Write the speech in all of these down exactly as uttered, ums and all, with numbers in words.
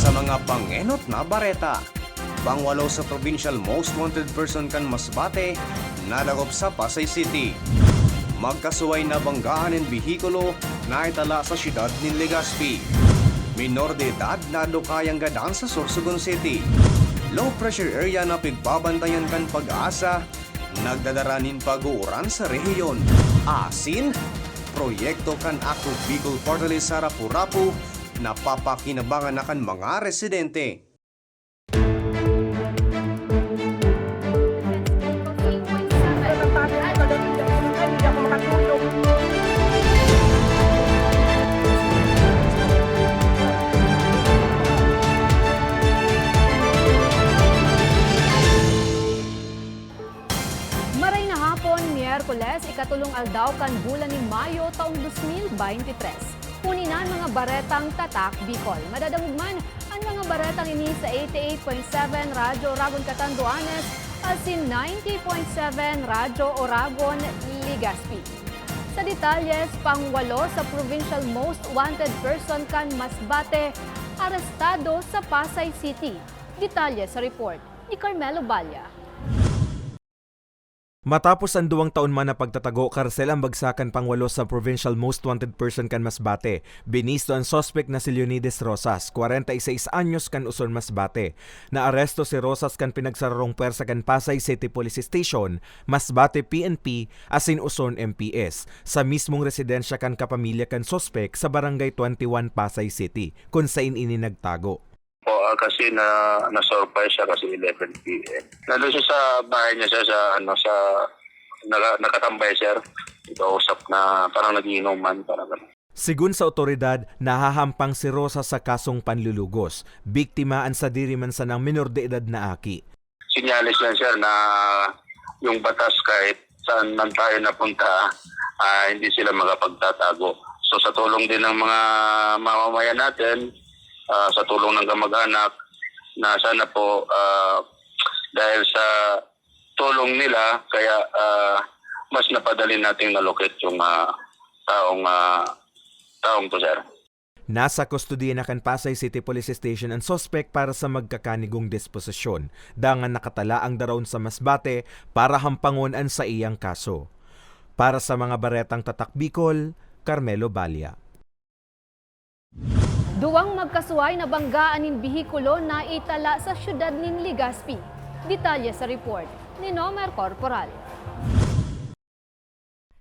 Sa mga pangenot na bareta, pangwalo sa provincial most wanted person kan Masbate, nadakop sa Pasay City. Magkasuway na banggaan nin behikulo na itala sa siyudad nin Legazpi. Minor de edad na dukayang gadan sa Sorsogon City. Low pressure area na pigbabantayan kan PAGASA, nagdadara nin pag-uuran sa rehiyon. Asin, proyekto kan Ako Bicol Party List sa Rapu-Rapu, napapakinabangan na kan mga residente. Maray na hapon, Miyerkules, ikatulong aldaw kan bulan nin Mayo, taong dos mil baynte tres. Huni na an mga baretang Tatak Bicol. Madadangog man an mga baretang ini sa eighty-eight point seven Radyo Oragon Catanduanes asin ninety point seven Radyo Oragon Legazpi. Sa detalye, pangwalo sa provincial most wanted person kan Masbate, arestado sa Pasay City. Detalye sa report ni Carmelo Balla. Matapos an duwang taon man na pagtatago, karsel an bagsakan pangwalo sa provincial most wanted person kan Masbate. Binisto an suspek na si Leonides Rosas, kwarenta y seis anyos, kan Uson, Masbate. Naaresto si Rosas kan pinagsararong pwersa kan Pasay City Police Station, Masbate P N P, asin Uson M P S, sa mismong residensya kan kapamilya kan suspek sa Barangay twenty-one, Pasay City, kun sain ini nagtago. Po, ah, kasi na, na-surprise siya kasi eleven P M. Nandun siya sa bahay niya, sir, sa, ano, sa, naka, nakatambay, sir. Kausap na, parang nagiinuman, parang ganun. Sigun sa otoridad, nahahampang si Rosa sa kasong panlulugos. Biktima an sadiri man sanang menor de edad na aki. Senyales yan, sir, na yung batas kahit saan man tayo napunta, ah, hindi sila makapagtatago. So sa tulong din ng mga mamamayan natin, ah, sa tulong ng kamag-anak, na sana po, ah, dahil sa tulong nila, kaya, ah, mas napadali nating na-locate yung, ah, taong, ah, taong to, sir. Nasa kustodiya na kan Pasay City Police Station an suspek para sa magkakanigong disposisyon, dangan nakatala ang daraon sa Masbate para hampangon an saiyang kaso. Para sa mga baretang Tatak Bicol, Carmelo Balla. Duwang magkasuway na banggaan nin behikulo na itala sa siyudad nin Legazpi. Detalye sa report ni Nomer Corporal.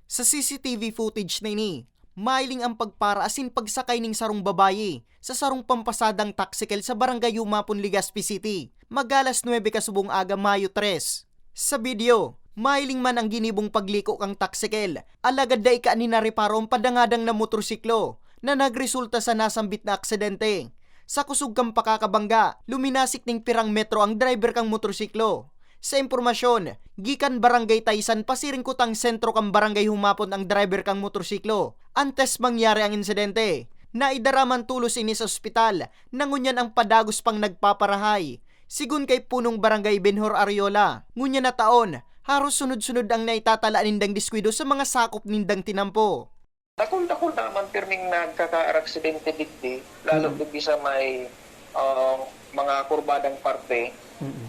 Sa C C T V footage na ini, mahiling ang pagpara asin pagsakay ning sarong babayi sa sarong pampasadang taksikil sa Barangay Humapon, Legazpi City, mag-alas nuebe kasubong aga, Mayo tres. Sa video, mahiling man ang ginibong pagliko kan taksikil, alagad dai kaini nareparo ang padangadang na motorsiklo na nagresulta sa nasambit na aksidente. Sa kusog kan pakakabangga, luminasik nin pirang metro ang driver kan motorsiklo. Sa impormasyon, gikan Barangay Taysan pasiring kutang sentro kan Barangay Humapon ang driver kan motorsiklo. Antes mangyari ang insidente, naidara man tolos ini sa ospital na ngunyan ang padagos pang nagpaparahay. Sigun kay Punong Barangay Benhur Ariola, ngunyan na taon, haros sunod-sunod ang naitatala nindang diskuido sa mga sakop nindang tinampo. Dakul-dakul naman pirming nagkakaaksidente digdi, lalo digdi sa may ah, mga kurbadang parte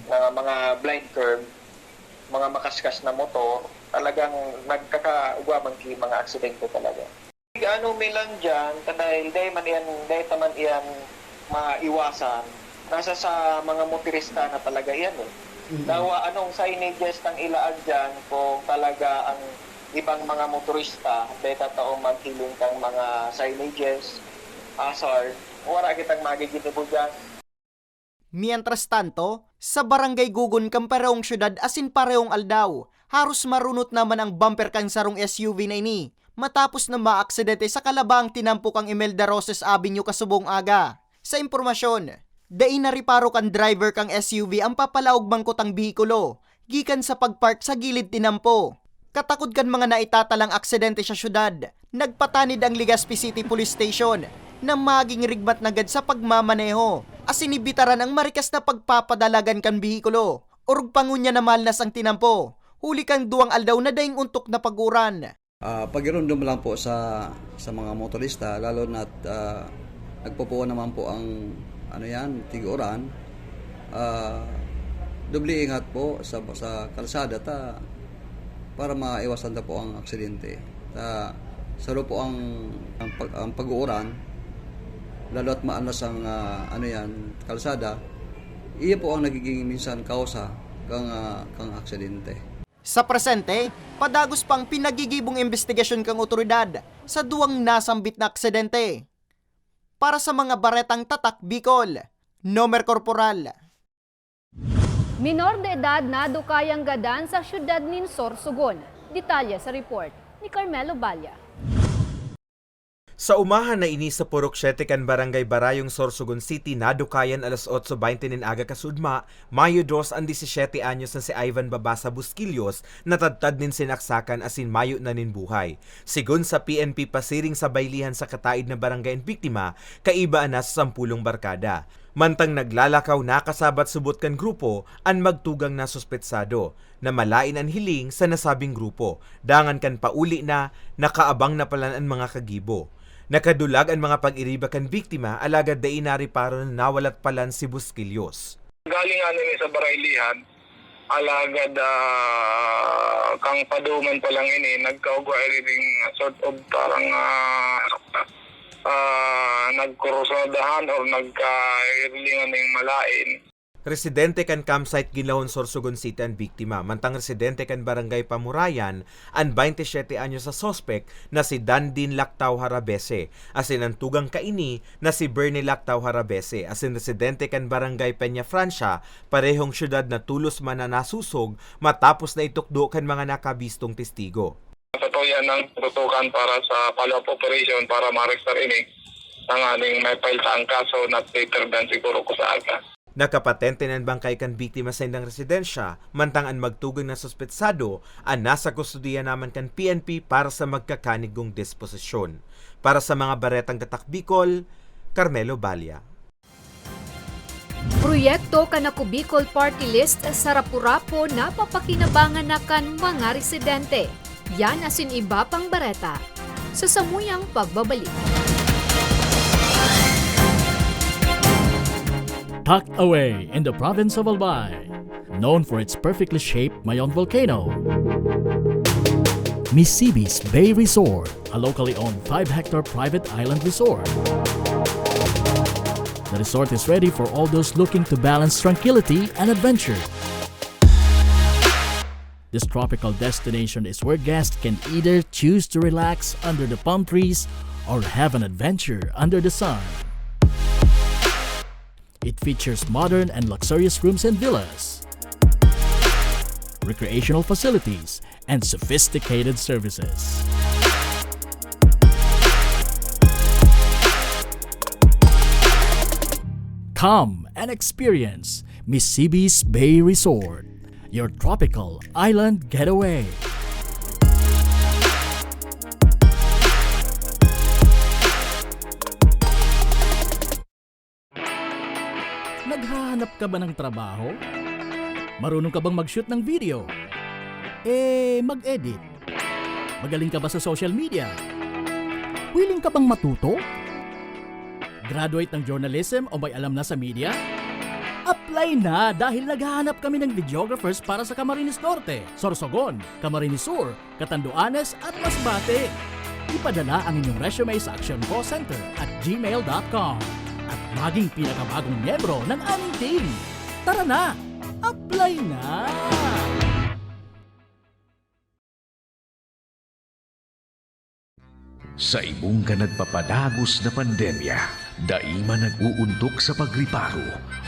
na mga blind curve, mga makaskas na motor, talagang nagkakaugwa man ki mga aksidente talaga. Ano mi lang dyan, ta dahil dai man iyan, dai ta man iyan maiwasan, nasa sa mga motorista na talaga iyan eh. Dawa anong signages tang ilaag dyan kung talaga ang ibang mga motorista, dai tatao maghiling kang mga signages, hazard, wara kitang magiginibo dyan. Mientras tanto, sa Barangay Gugon kan parehong syudad asin parehong aldaw, haros marunot naman ang bumper kan sarong S U V na ini, matapos na maaksidente sa kalabaang tinampo kan Imelda Roses Avenue kasubong aga. Sa impormasyon, dai nareparo kan driver kan S U V ang papalaog man kutang behikulo gikan sa pagpark sa gilid tinampo. Katakod kan mga naitatalang aksidente sa syudad, nagpatanid ang Legazpi City Police Station na maging rigmat nanggad sa pagmamaneho asin ibitaran ang marikas na pagpapadalagan kan behikulo, orog pa ngunyan na malnas ang tinampo, huli kan duwang aldaw na daing ontok na pag-uran. Ah, pagiromdom lang po sa sa mga motorista, lalo na't ah, nagpupuon naman po ang Ano yan, tiguran, ah, doble ingat po sa, sa kalsada ta para maiwasan ta po ang aksidente. Ta, saro po ang, ang pag-, ang pag-uuran, lalo at maalas ang, ah, ano yan, kalsada, iya po ang nagiging minsan kausa kang, ah, kang aksidente. Sa presente, padagos pang pinagigibong imbestigasyon kang otoridad sa duwang nasambit na aksidente. Para sa mga baretang Tatak Bicol, Nomer Corporal. Minor de edad nadukayang gadan sa siyudad nin Sorsogon. Detalye sa report ni Carmelo Balla. Sa umahan na ini sa Purok Siete kan Barangay Barayong, Sorsogon City, nadukayan alas otso baynte nin aga kasudma, Mayo dos, an disisiete anyos na si Ivan Babasa Busquillos, natadtad nin sinaksakan asin mayo na nin buhay. Sigon sa P N P, pasiring sa baylihan sa kataid na barangay an biktima, kaiba an nasa sampulong barkada. Mantang naglalakaw, nakasabat subot kan grupo an magtugang na suspetsado, na malaen an hiling sa nasabing grupo. Dangan kan pauli na, nakaabang na palan an mga kagibo. Nakadulag an mga pag-iriba kan biktima, alagad dai nareparo na nawalat palan si Busquillos. Galing nga nini sa baraylihan, alagad, ah, kang paduman pa lang ini, nagkaugwa ini ding sort of parang, ah, ah, nagkurusadahan or nagkairilingan ning malain. Residente kan campsite Ginlahon, Sorsogon City an biktima, mantang residente kan Barangay Pamurayan an baynte siyete anyos sa suspek na si Dandin Lactao Harabese, asin an tugang kaini na si Bernie Lactao Harabese, asin residente kan Barangay Peña Francia, parehong syudad na tolos man na nasusog matapos na itukdo kan mga nakabistong testigo. Satuya nang tutukan para sa follow-up operation para ma-arrestar ini, tanganing ma-file ta ang kaso not later than siguro ko sa aga. Nakapatente na an bangkay kan biktima sa indang residensya, mantang an magtugang na suspetsado an nasa kustodiya naman kan P N P para sa magkakanigong disposisyon. Para sa mga baretang Tatak Bicol, Carmelo Balla. Proyekto kan Ako Bicol Party List sa Rapu-Rapu napapakinabangan na kan mga residente. Yan asin iba pang bareta sa samuyang pagbabalik. Tucked away in the province of Albay, known for its perfectly shaped Mayon volcano, Misibis Bay Resort, a locally owned five-hectare private island resort. The resort is ready for all those looking to balance tranquility and adventure. This tropical destination is where guests can either choose to relax under the palm trees or have an adventure under the sun. It features modern and luxurious rooms and villas, recreational facilities, and sophisticated services. Come and experience Misibis Bay Resort, your tropical island getaway. Naghahanap ka ba ng trabaho? Marunong ka bang mag-shoot ng video? Eh, mag-edit? Magaling ka ba sa social media? Willing ka bang matuto? Graduate ng journalism o may alam na sa media? Apply na, dahil naghahanap kami ng videographers para sa Camarines Norte, Sorsogon, Camarines Sur, Catanduanes at Masbate. Ipadala ang inyong resume sa actioncallcenter at gmail dot com at maging pinakabagong miyembro ng aming team. Tara na! Apply na! Sa ibong kan nagpapadagos na pandemya, dai man nag-uuntok sa pagreparo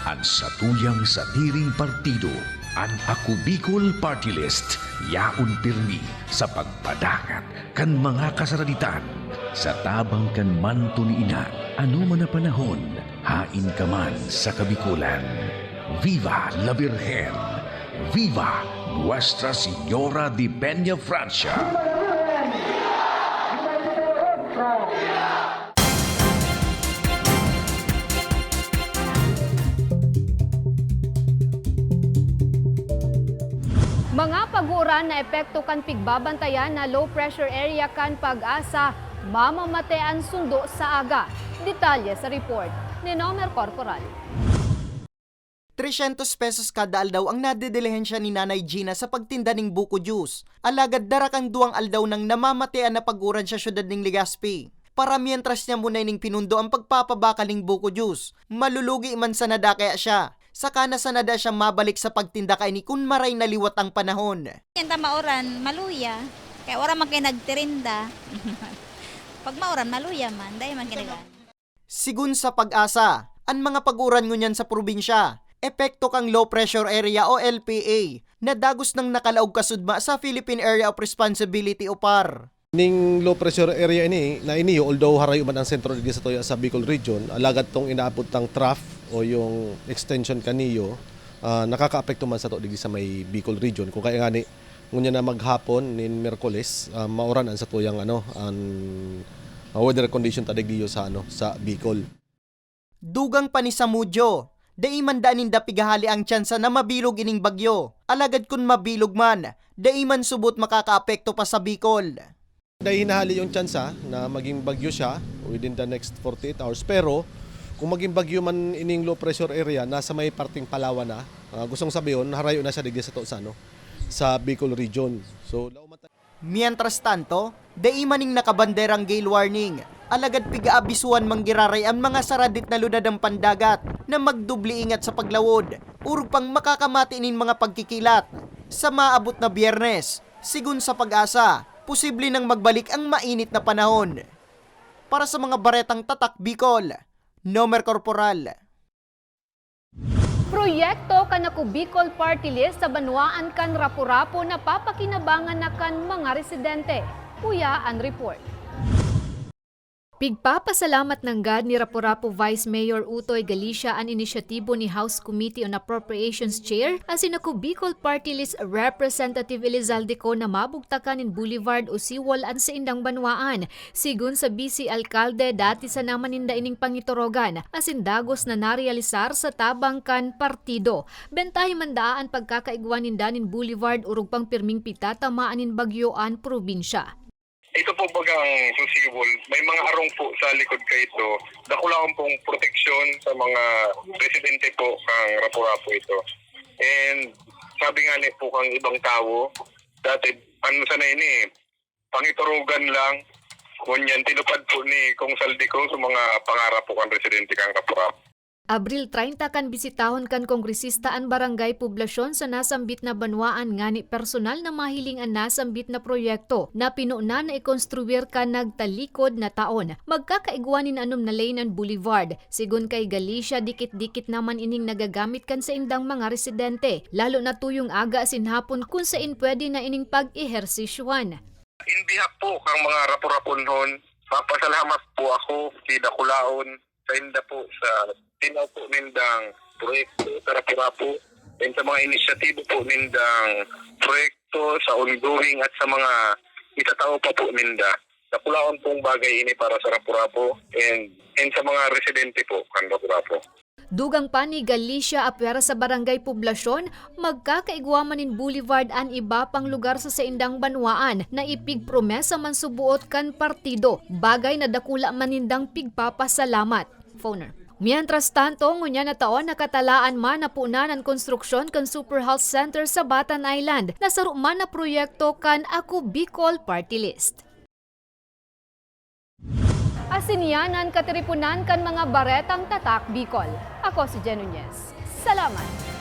an satuyang sadiring partido. An Ako Bicol Party List yaon pirmi sa pagpadangat kan mga kasaraditan. Sa tabang kan manto ni ina, anoman na panahon, haen ka man sa Kabikolan. Viva la Virgen! Viva Nuestra Señora de Peña Francia! Mga pag-uuran na epekto kan pigbabantayan na low pressure area kan PAGASA, mamamate an sundo sa aga. Detalye sa report ni Nomer Corporal. Trescientos pesos kada aldaw ang nadidilihensya ni Nanay Gina sa pagtinda ning buko juice. Alagad dara kan duwang aldaw nang namamatean na pag-uran sa siyudad ning Legazpi. Para mientras niya muna ining pinundo ang pagpapabakal ning buko juice. Malulugi man sana da kaya siya. Saka na sana da siya mabalik sa pagtinda kaini kun maray na liwat ang panahon. Yan ta mauran, maluya. Kaya wala man kayo nagtirinda. Pag mauran, maluya man. Dahil man kinagaan. Sigun sa PAGASA, an mga pag-uran ngunyan sa probinsya, epekto kan low pressure area o L P A, na dagos nang nakalaog kasudma sa Philippine Area of Responsibility o PAR. Ning low pressure area ini na iniyo, although harayo man ang sentro digdi sa tuya sa Bicol Region, alagad tong inaabot tang trough o yung extension kaniyo, ah, nakakaapekto man sa to digdi sa may Bicol Region. Kung kaya ngani, ngunyan na maghapon nin Miyerkules, ah, mauran an satuyang ano, an, ah, weather condition ta digdi sa ano, sa Bicol. Dugang pa ni Samudio, dai man daan ninda pigahali ang tsansa na mabilog ining bagyo. Alagad kun mabilog man, dai man subot makakaapekto pa sa Bicol. Dai hinahali yung tsansa na maging bagyo siya within the next forty-eight hours. Pero kung maging bagyo man ining low pressure area, nasa may parteng Palawan na. Ah, gustong sabihon, harayo na siya digdi sa to sa, ano, sa Bicol region. So, lauman ta- Mientras tanto, dai man ning nakabanderang gale warning. Alagad pigaabisuhan man giraray an mga saradit na lunadan pandagat na magdubli ingat sa paglawod, orog pang makakamati nin mga pagkikilat. Sa maabot na Biyernes, sigun sa PAGASA, posible nang magbalik ang mainit na panahon. Para sa mga baretang Tatak Bicol, Nomer Corporal. Proyekto kan Ako Bicol Party List sa banwaan kan Rapu-Rapu na papakinabangan na kan mga residente. Uya an report. Pigpapasalamat nanggad ni Rapu-Rapu Vice Mayor Utoy Galicia an inisyatibo ni House Committee on Appropriations Chair asin Ako Bicol Party List Representative Elizalde Co na mabugtakan nin boulevard o seawall an saindang banwaan. Sigun sa Vice Alkalde, dati sana man ninda ining pangiturogan, asin dagos na narealisar sa tabang kan partido. Bentahe man daa an pagkakaigwa ninda nin boulevard orog pang pirming pitatamaan nin bagyo an probinsya. Ito po bagang seawall, may mga arong po sa likod kaito. Dakulaon pong proteksyon sa mga residente po kang Rapu-Rapu ito. And sabi nga ni po kang ibang tawo, dati ano sana ini eh, pangiturugan lang. Ngunyan, tinupad po ni Kong Saldi Kong sa mga pangarap po kan residente kang Rapu-Rapu. Abril treinta kan bisitahon kan kongresista an barangay poblasyon sa nasambit na banwaan ngani personal na mahiling an nasambit na proyekto na pinunan na ikonstruir kan nagtalikod na taon. Magkakaigwa nin anom na lane an boulevard. Sigun kay Galicia, dikit-dikit naman ining nagagamit kan saindang mga residente, lalo na tuyong aga asin hapon kun sain pwede na ining pag-ehersisyuhan. In behalf po kang mga Rapu-Rapunhon, mapasalamat po ako ki Dakulaon sainda po sa tinaw po nindang proyekto sa Rapu-Rapu and sa mga inisyatibo po nindang proyekto sa ongoing at sa mga itatao pa po ninda. Dakulaon pong bagay ini para sa Rapu-Rapu and, and sa mga residente po kan Rapu-Rapu. Dugang pa ni Galicia, apwera sa Barangay Poblasyon, magkakaigwa man nin boulevard an iba pang lugar sa saindang banwaan na ipigpromesa man suboot kan partido, bagay na dakula man nindang pigpapasalamat. Foner. Mientras tanto, ngunyan na taon nakatalaan man na punan an konstruksyon kan Super Health Center sa Batan Island, na saro man na proyekto kan Ako Bicol Party List. Asin iyan an katiriponan kan mga baretang Tatak Bicol. Ako si Jen Nunez. Salamat!